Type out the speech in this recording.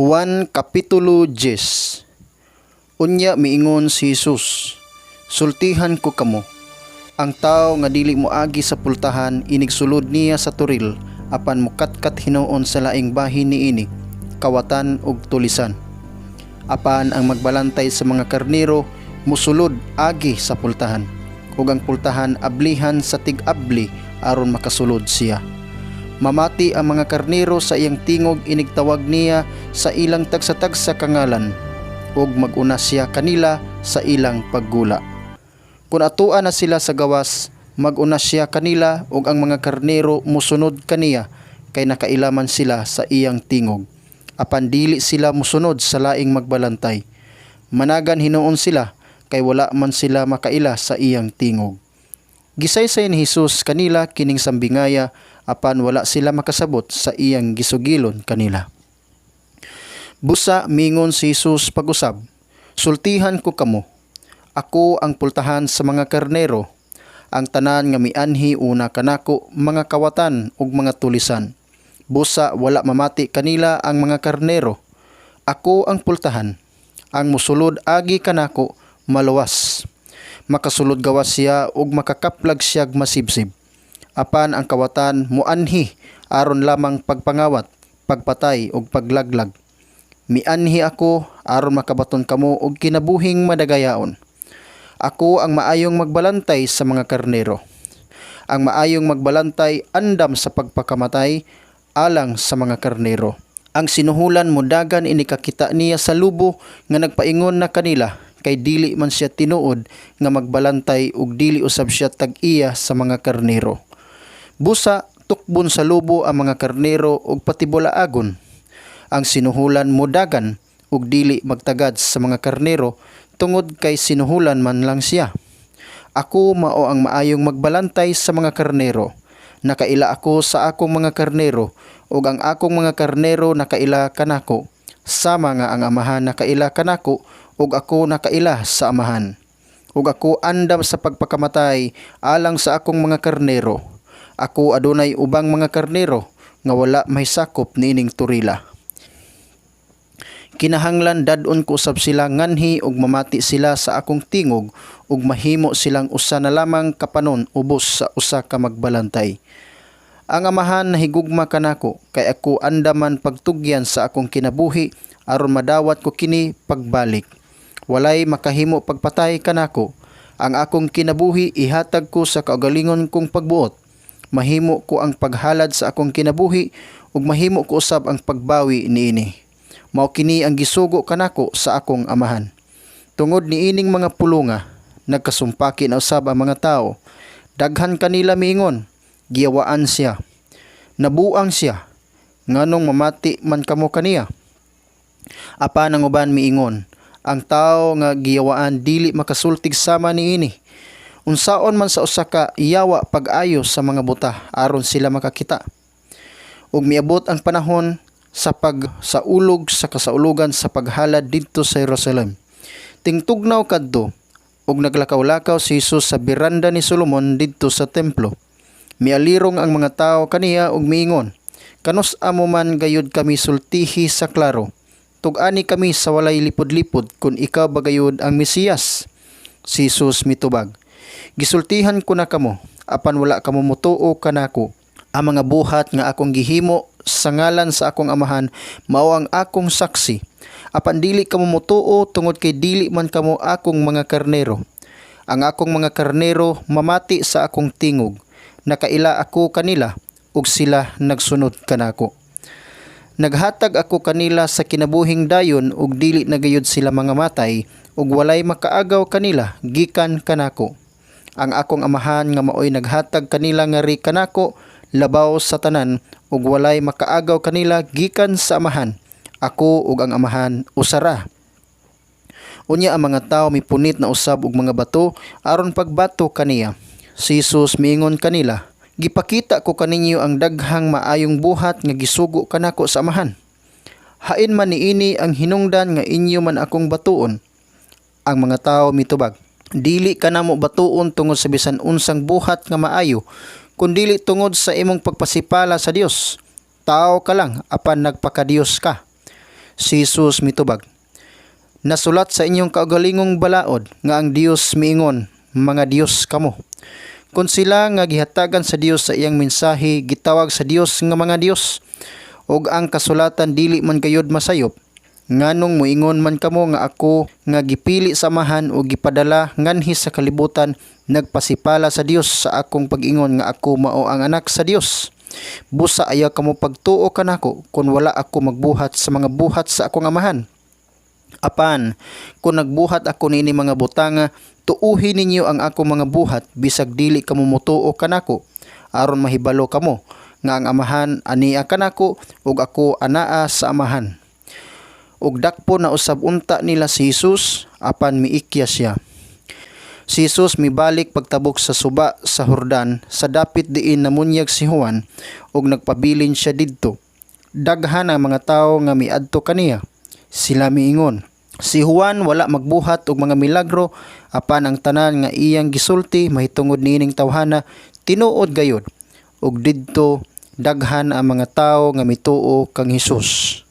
Juan Kapitulo 10. Unya miingon si Jesus, "Sultihan ko kamo, ang tao nga dili moagi sa pultahan inigsulod niya sa toril apan mukatkat hinuon sa laing bahin niini, kawatan ug tulisan. Apan ang magbalantay sa mga karnero musulod agi sa pultahan, ug ang pultahan ablihan sa tig-abli aron makasulod siya. Mamati ang mga karnero sa iyang tingog inigtawag niya sa ilang tagsa-tagsa ka ngalan, ug mag-una siya kanila sa ilang paggula. Kun atua na sila sa gawas, mag-una siya kanila ug ang mga karnero musunod kaniya kay nakaila man sila sa iyang tingog. Apan dili sila musunod sa laing magbalantay. Managan hinuon sila kay wala man sila makaila sa iyang tingog." Gisaysay ni Jesus kanila kining sambingaya, apan wala sila makasabot sa iyang gisugilon kanila. Busa mingon si Jesus pag-usab, "Sultihan ko kamo, ako ang pultahan sa mga karnero. Ang tanan nga mianhi una kanako mga kawatan ug mga tulisan. Busa wala mamati kanila ang mga karnero. Ako ang pultahan. Ang musulod agi kanako maluwas. Makasulod gawas siya ug makakaplag siyag masibsib. Apan ang kawatan muanhi aron lamang pagpangawat, pagpatay ug paglaglag. Mianhi ako aron makabaton kamo og kinabuhing madagayaon. Ako ang maayong magbalantay sa mga karnero. Ang maayong magbalantay andam sa pagpakamatay alang sa mga karnero. Ang sinuhulan modagan inikakita niya sa lubo nga nagpaingon na kanila kay dili man siya tinuod nga magbalantay ug dili usab siya tag-iya sa mga karnero. Busa tukbon sa lubo ang mga karnero ug patibulaagon. Ang sinuhulan modagan ug dili magtagad sa mga karnero tungod kay sinuhulan man lang siya. Ako mao ang maayong magbalantay sa mga karnero. Nakaila ako sa akong mga karnero ug ang akong mga karnero nakaila kanako. Sama nga ang Amahan nakaila kanako ug ako nakaila sa Amahan. Ug ako andam sa pagpakamatay alang sa akong mga karnero. Ako adunay ubang mga karnero nga wala mahisakop niining torila. Kinahanglan dad-on ko usab sila nganhi ug mamati sila sa akong tingog ug mahimo silang usa na lamang kapanon ubos sa usa ka magbalantay. Ang Amahan nahigugma kanako kay ako andaman pagtugyan sa akong kinabuhi aron madawat ko kini pagbalik. Walay makahimo pagpatay kanako. Ang akong kinabuhi ihatag ko sa kaugalingon kong pagbuot. Mahimo ko ang paghalad sa akong kinabuhi ug mahimo ko usab ang pagbawi niini. Mao kini ang gisugo kanako sa akong Amahan." Tungod niining mga pulunga, nagkasumpaki na usab ang mga tao. Daghan kanila miingon, "Giyawaan siya. Nabuang siya. Nganong mamati man kamo kaniya?" Apan ang uban miingon, "Ang tao nga giyawaan dili makasultig sama niini. Unsaon man sa usa ka yawa pag-ayo sa mga buta aron sila makakita?" Ug miabot ang panahon sa pagsaulog sa kasaulugan sa paghalad didto sa Jerusalem. Tingtugnaw kadto ug naglakaw-lakaw si Jesus sa biranda ni Solomon didto sa templo. Mialirong ang mga tao kaniya ug miingon, "Kanus-a mo man gayud kami sultihi sa klaro? Tug-ani kami sa walay lipod-lipod kung ikaw ba gayud ang Mesiyas." Si Jesus mitubag, "Gisultihan ko na kamo, apan wala kamo motuo kanako. Ang mga buhat nga akong gihimo sa ngalan sa akong Amahan mao ang akong saksi. Apan dili kamo motuo tungod kay dili man kamo akong mga karnero. Ang akong mga karnero mamati sa akong tingog. Nakaila ako kanila ug sila nagsunod kanako. Naghatag ako kanila sa kinabuhing dayon ug dili na gayud sila mangamatay ug walay makaagaw kanila gikan kanako. Ang akong Amahan nga maoy naghatag kanila ngari kanako labaw sa tanan ug walay makaagaw kanila gikan sa Amahan. Ako ug ang Amahan usa ra." Unya ang mga tawo mipunit na usab og mga bato aron pagbato kaniya. Si Jesus miingon kanila, "Gipakita ko kaninyo ang daghang maayong buhat nga gisugo kanako sa Amahan. Hain man niini ang hinungdan nga inyo man akong batuon?" Ang mga tawo mitubag, "Dili ka namo batuon tungod sa bisan unsang buhat nga maayo, kundili tungod sa imong pagpasipala sa Dios. Tao ka lang apan nagpakadiyos ka." Si Jesus mitubag, "Nasulat sa inyong kaugalingong balaod nga ang Dios miingon, 'Mga Dios kamo.' Kung sila nga gihatagan sa Dios sa iyang mensahe gitawag sa Dios nga mga Dios, ug ang kasulatan dili man gayud masayop, nganong moingon man kamo nga ako nga gipili sa Amahan ug gipadala nganhi sa kalibutan nagpasipala sa Dios sa akong pag-ingon nga ako mao ang Anak sa Dios? Busa ayaw kamo pagtuo kanako kung wala ako magbuhat sa mga buhat sa akong Amahan. Apan, kung nagbuhat ako niini mga butanga, tuuhi ninyo ang akong mga buhat bisag dili kamo motuo kanako, aron mahibalo kamo nga ang Amahan ania kanako ug ako anaa sa Amahan." Ug dakpo na usab unta nila si Jesus, apan miikya siya. Si Jesus mibalik pagtabok sa suba sa Hordan sa dapit diin namunyag si Juan, ug nagpabilin siya didto. Daghan ang mga tawo nga miadto kaniya. Sila miingon, "Si Juan wala magbuhat og mga milagro, apan ang tanan nga iyang gisulti mahitungod niining tawhana tinuod gayud." Ug didto daghan ang mga tawo nga mituo kang Hesus.